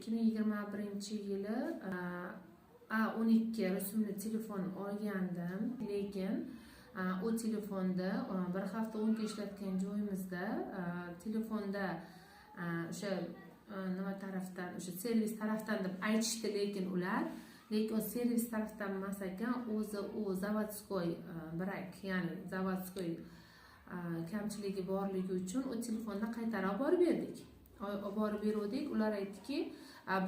2021-yili A12 rusumli telefon olgandim, lekin u telefonda bir hafta 10 kun ishlatgan joyimizda telefonda o'sha nima tarafdan, o'sha servis tarafdan deb aytishdi, lekin ular, lekin u servis tarafdan emas ekan o'zi, u заводской брак, ya'ni заводской kamchiligi borligi uchun u telefonni qaytarib olib borib berdik, olib borib beruvdik. Ular aytdiki,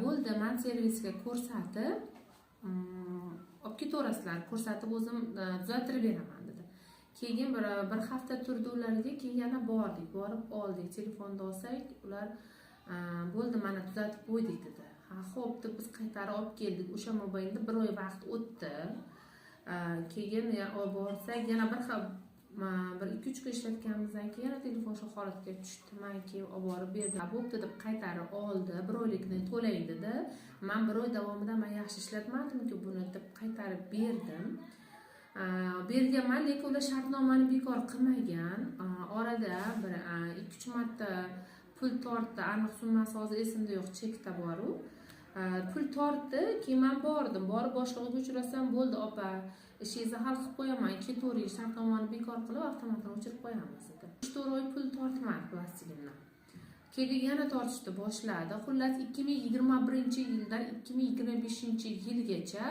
"Bo'ldi, man servisga ko'rsatib olib ketaverasizlar, ko'rsatib o'zim tuzattirib beraman", dedi. Keyin bir hafta turdi ularga, keyin yana bordik, borib oldik. Telefonni olsak, ular "Bo'ldi, mana tuzatib qo'ydik", dedi. "Ha, ho'p", deb biz qaytarib olib keldik. O'sha mobaynda bir oy vaqt o'tdi. Keyin olib borsak, yana bir 2-3 kun ishlatganimizdan keyin yana telefon shu holatga tushdi. Man keyin olib borib berdim. "Bo'pti", deb qaytarib oldi. "Bir oylikni to'lang", dedi. Man bir oy davomida man yaxshi ishlatmadimku buni, deb qaytarib berdim. Berganman, lekin ular shartnomani bekor qilmagan. Orada bir 2-3 marta pul tortdi, aniq summasi hozir esimda yo'q, chekda boru. Pul tortdi. Keyin man bordim, borib boshlig'iga uchrasam, "Bo'ldi, opa, ishingizni hal qilib qo'yaman, ketavering, shartnomani bekor qilib, avtomatini o'chirib qo'yamiz", dedi. 3-4 oy pul tortmadi plastigimdan. Keyin yana tortishni boshladi. Xullas, 2021-yildan 2025-yilgacha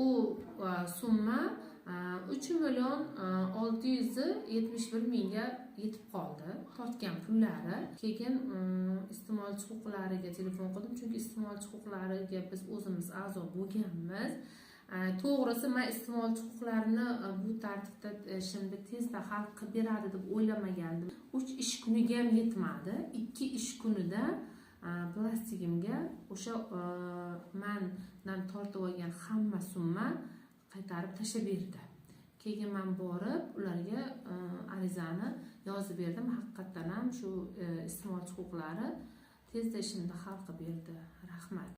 u summa 3 671 000ga yetib qoldi tortgan pullari. Keyin iste'molchi huquqlariga telefon qildim, chunki iste'molchi huquqlariga biz o'zimiz a'zo bo'lganmiz. To'g'risi, man iste'molchi huquqlarini bu tartibda ishimni tezda hal qilib beradi deb o'ylamagandim. 3 ish kuniga ham yetmadi, 2 ish kunida plastigimga o'sha mandan tortib olgan hamma summa qaytarib tashlab berdi. Keyin man borib ularga arizani yozib berdim. Haqiqatdan ham shu iste'molchi huquqlari tezda ishimni hal qilib berdi, rahmat.